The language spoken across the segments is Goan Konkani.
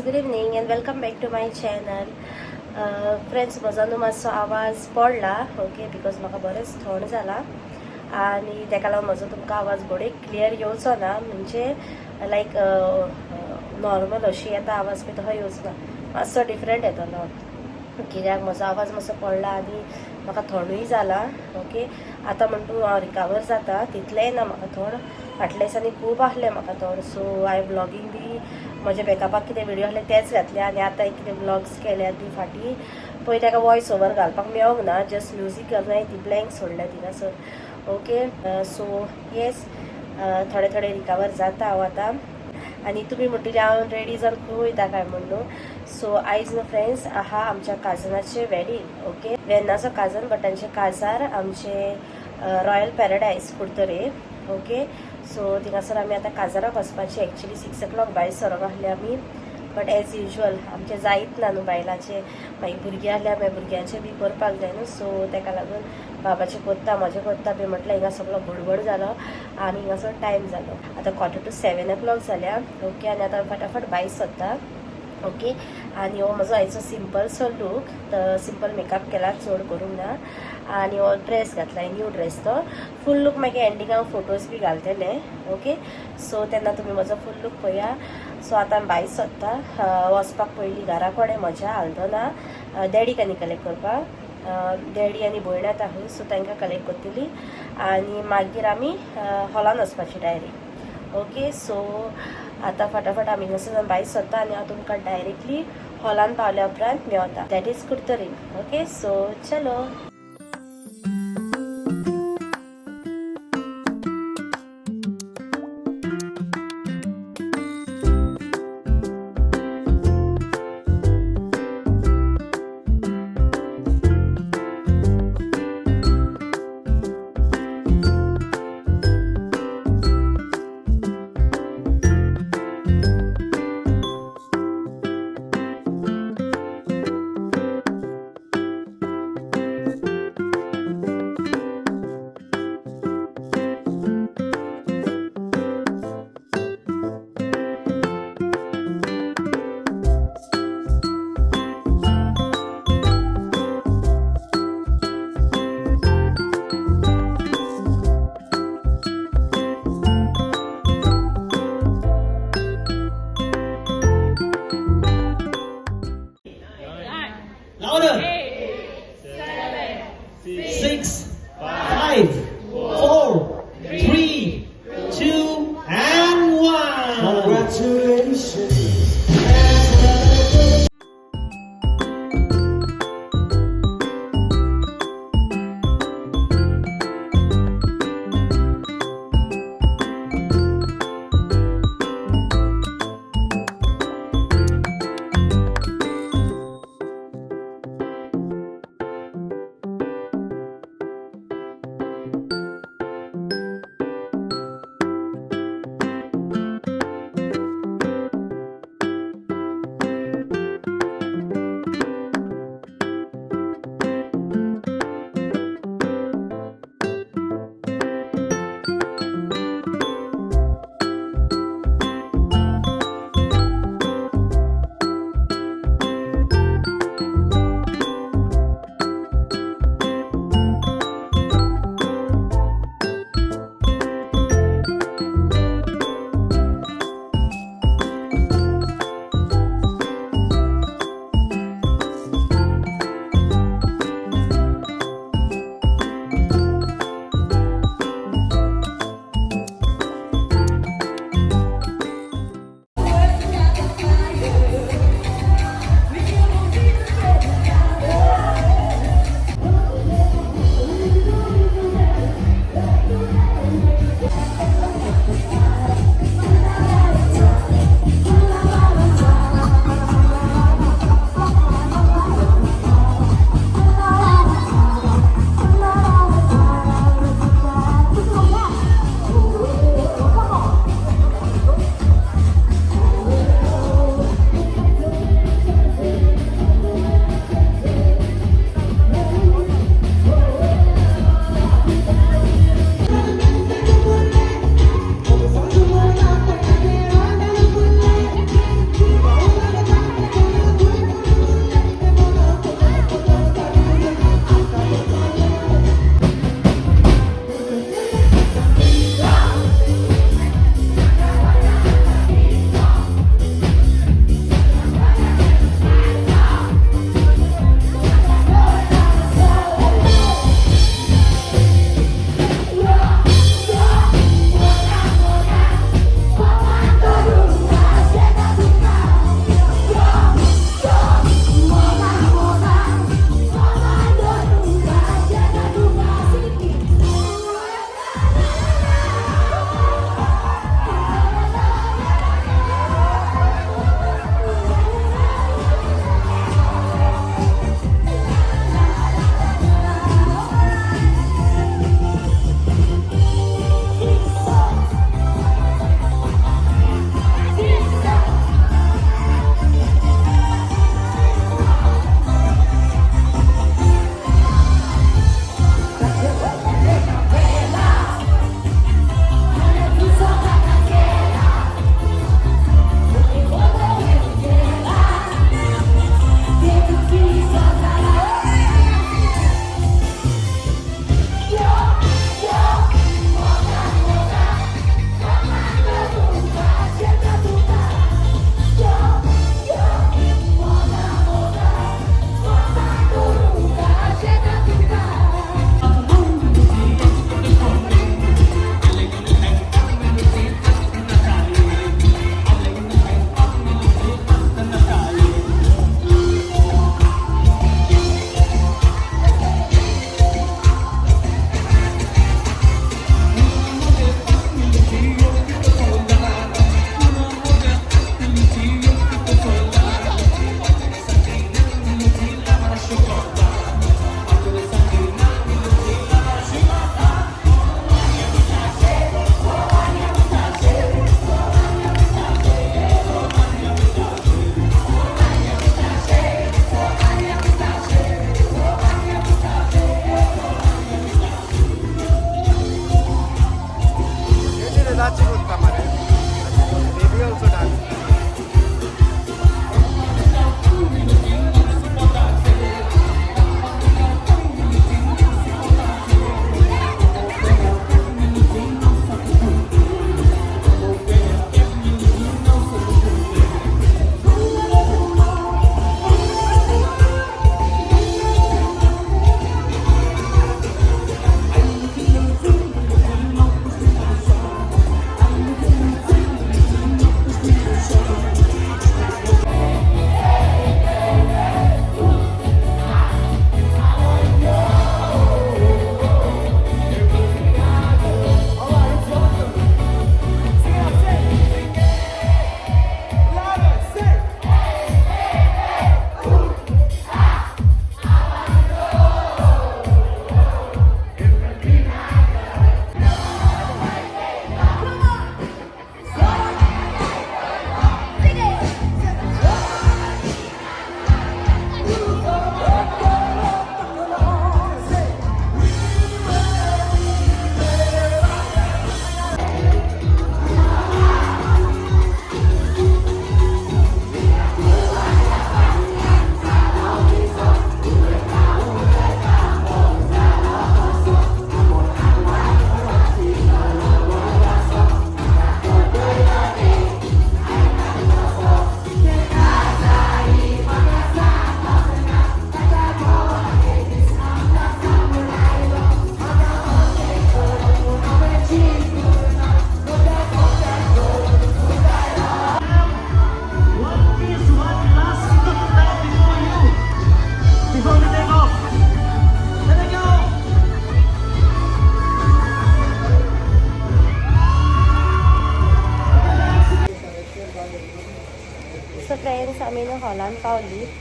Good evening and welcome back to my channel. Friends, म्हजो न्हू मातसो आवाज पडला, ओके, because म्हाका बरेंच थंड जाला आनी तेका लागून म्हजो तुमकां आवाज घोडे क्लियर येवचो ना, म्हणजे लायक नॉर्मल अशी येता आवाज पळय तसो येवचो ना, मातसो डिफरंट येतलो कित्याक म्हजो आवाज मातसो पडला आनी म्हाका थंडूय जाला. ओके, आतां म्हण तूं हांव रिकवर जाता तितलेंय ना, म्हाका थंड फाटल्या दिसांनी खूब आहलें म्हाका थंड. सो हांवें ब्लॉगींग बी म्हज्या बॅकअपाक कितें व्हिडियो आहले तेच घातले आनी आतां कितें ब्लॉग्स केल्यात बी फाटीं पळय ताका वॉयस ओवर घालपाक मेळोंक ना, जस्ट म्युजीक घालून ती ब्लँक सोडल्या थिंगासर. ओके, सो येस, थोडे थोडे रिकवर जाता हांव आतां. आनी तुमी म्हणटली हांव रेडी जावन खंय वयता काय म्हण न्हू. सो आयज न्हू फ्रेंड्स आहा आमच्या काजनाचें वेडींग. ओके, वेन्नाचो काजन बट तांचे काजार आमचे रॉयल पॅराडायज कुडतरे. ओके, सो थिंगासर आमी आतां काजाराक वचपाचें. एक्चुली 6 o'clock भायर सरोंक आहले आमी, बट एज युजल आमचें जायत ना न्हू बायलांचें, मागीर भुरगीं आहल्यार मागीर भुरग्यांचें बी करपाक जाय न्हू. सो तेका लागून बाबाचें कोत्ता म्हजें कोत्ता बी म्हटल्यार हिंगा सगळो गडबड जालो आनी हिंगासर टायम जालो. आतां 6:45 o'clock जाल्या. ओके, आनी आतां फटाफट भायर सरता. ओके, आनी हो म्हजो आयचो सिंपलसो लूक, सिंपल मेकअप केला, चड करूंक ना. आनी हो ड्रेस घातला, न्यू ड्रेस, तो फूल लूक मागीर एंडींग हांव फोटोज बी घालतले. ओके, सो तेन्ना तुमी म्हजो फूल लूक पळया. सो आतां आमी भायर सरता, वचपाक पयलीं घरा कडेन म्हज्या आल्दोना डॅडीक आनी कलेक्ट करपाक, डॅडी आनी भयण येता खंय, सो तांकां कलेक्ट करतली आनी मागीर आमी हॉलान वचपाची डायरेक्ट. ओके, सो आतां फटाफट आमी हिंगासर भायर सरता आनी हांव तुमकां डायरेक्टली हॉलान पावल्या उपरांत मेवता, that is कुडतरीन. ओके, सो चलो. Louder. 8, 7, 6, 5, 4, 3, 2, and 1. Congratulations.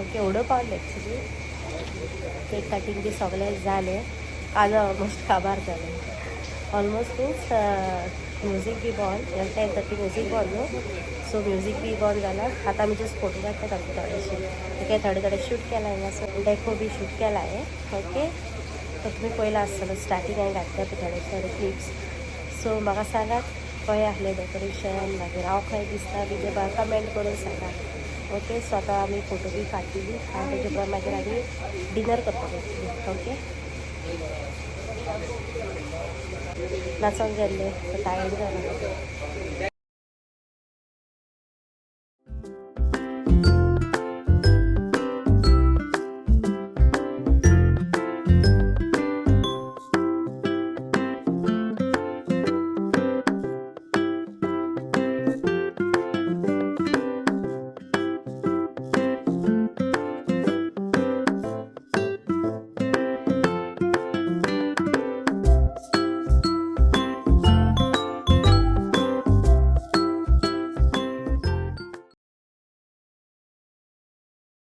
ओके, व्हडो पावले एक्चुली. केक कटींग बी सगळें जालें. आज ऑलमोस्ट काबार जालें. ऑलमोस्ट मिन्स म्युजीक बी बंद. 10:30 म्युजीक बंद न्हू, सो म्युजीक बी बंद जाला. आतां आमी जस्ट फोटो काडटात आमचे थोडेशे. ओके, थोडे थोडे शूट केला हांगासर, डेको बी शूट केला हांवें. ओके, तो तुमी पयला आसतलो, स्टार्टींग हांवें घातल्या पळय थोडे थोडे क्लिप्स. सो म्हाका सांगात कशें आसलें डेकोरेशन, मागीर हांव खंय दिसता बी तें म्हाका कमेंट करून सांगात. ओके, सो आतां आमी फोटो बी काडटली आनी तेजे उपरांत मागीर आमी डिनर करपाक वयतली. ओके, नाचोंक गेल्ले, सो टायर्ड जाला.